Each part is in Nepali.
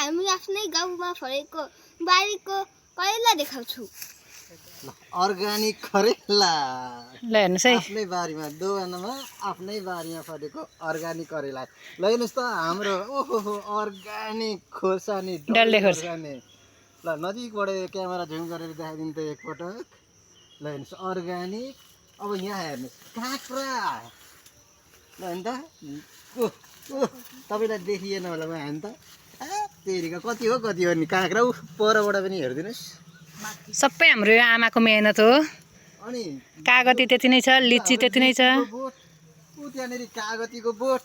हामी आफ्नै गाउँमा फलेको बारीको करेला देखाउँछु। अर्ग्यानिक करेला ल हेर्नुहोस् है आफ्नै बारीमा दोवानमा आफ्नै बारीमा फलेको अर्ग्यानिक करेला। ल हेर्नुहोस् त हाम्रो ओहो अर्ग्यानिक खोर्सानी डल्ले खोर्सानी। खोर्सानी। ल नजिकबाट क्यामेरा झुम गरेर देखाइदिनु त एकपटक। ल हेर्नुहोस् अर्ग्यानिक। अब यहाँ हेर्नुहोस् काँक्रा। ल हेर्नु त तपाईँलाई देखिएन होला म हेर्नु त तेरिका कति हो नि काँक्रा परबाट पनि हेरिदिनुहोस्। सबै हाम्रो यो आमाको मेहनत हो। अनि कागती त्यति नै छ, लिची त्यति नै छ। ऊ त्यहाँनिर कागतीको बोट।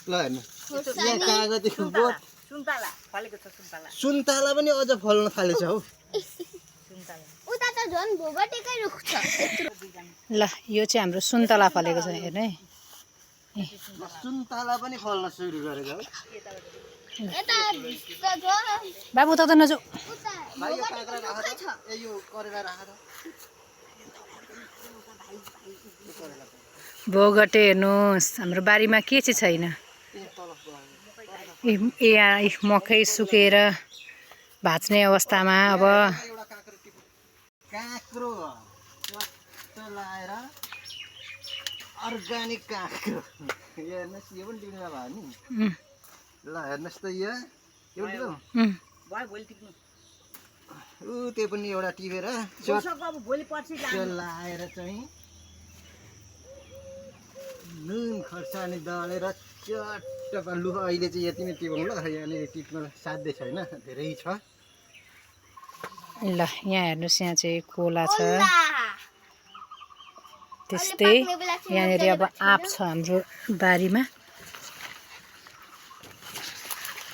ल हेर्नु यहाँ कागतीको बोट। सुन्तला फलेको छ सुन्तला। सुन्तला पनि अझ फल्न थालेछ हौ। उता त झन् भोगटेकै रुख छ। ल यो चाहिँ हाम्रो सुन्तला फलेको छ हेर्नु है। सुन्तला पनि फल्न सुरु गरेको हौ। यता त झन् बाबु त नजाऊ। उता भाइ यो काँक्रा राख त। ए यो करेला राख त। भोगटे हेर्नुहोस् हाम्रो बारीमा के चाहिँ छैन। मकै सुकेर भाँच्ने अवस्थामा अब काँक्रो लाएर अर्ग्यानिक काँक्रो हेर्नुहोस् यो पनि टिप्नु भयो नि। ल हेर्नुहोस् त यो पनि टिप्नु भयो भोलि टिप्नु। त्यो पनि एउटा टिपेर अब भोलि पर्सि त्यो लाएर चाहिँ नुन खोर्सानी दलेर चट्ट लु अहिले चाहिँ यति नै टिपौँ ल। यहाँनिर टिप्न साध्य छैन धेरै छ। ल यहाँ हेर्नुहोस् यहाँ चाहिँ खोला छ। त्यस्तै यहाँनिर अब आँप छ हाम्रो बारीमा।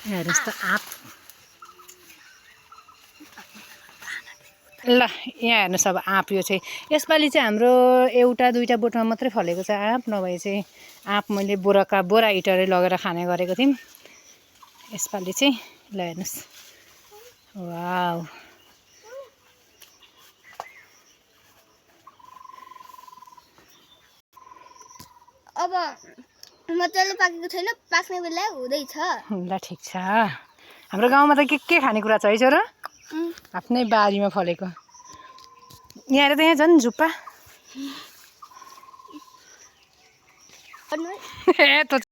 हेर्नुहोस् त आँप। ल यहाँ हेर्नुहोस् अब आँप यो चाहिँ यसपालि चाहिँ हाम्रो एउटा दुईवटा बोटमा मात्रै फलेको छ आँप, नभए चाहिँ आँप मैले बोरा इटरै लगेर खाने गरेको थियौँ। यसपालि चाहिँ ल हेर्नुहोस् वाउ। अब मजाले पाकेको छैन, पाक्ने बेला हुँदैछ। ल ठिक छ। हाम्रो गाउँमा त के खानेकुरा छ है छोरा? आफ्नै बारीमा फलेको। यहाँ त यहाँ झन् झुप्पा। ए त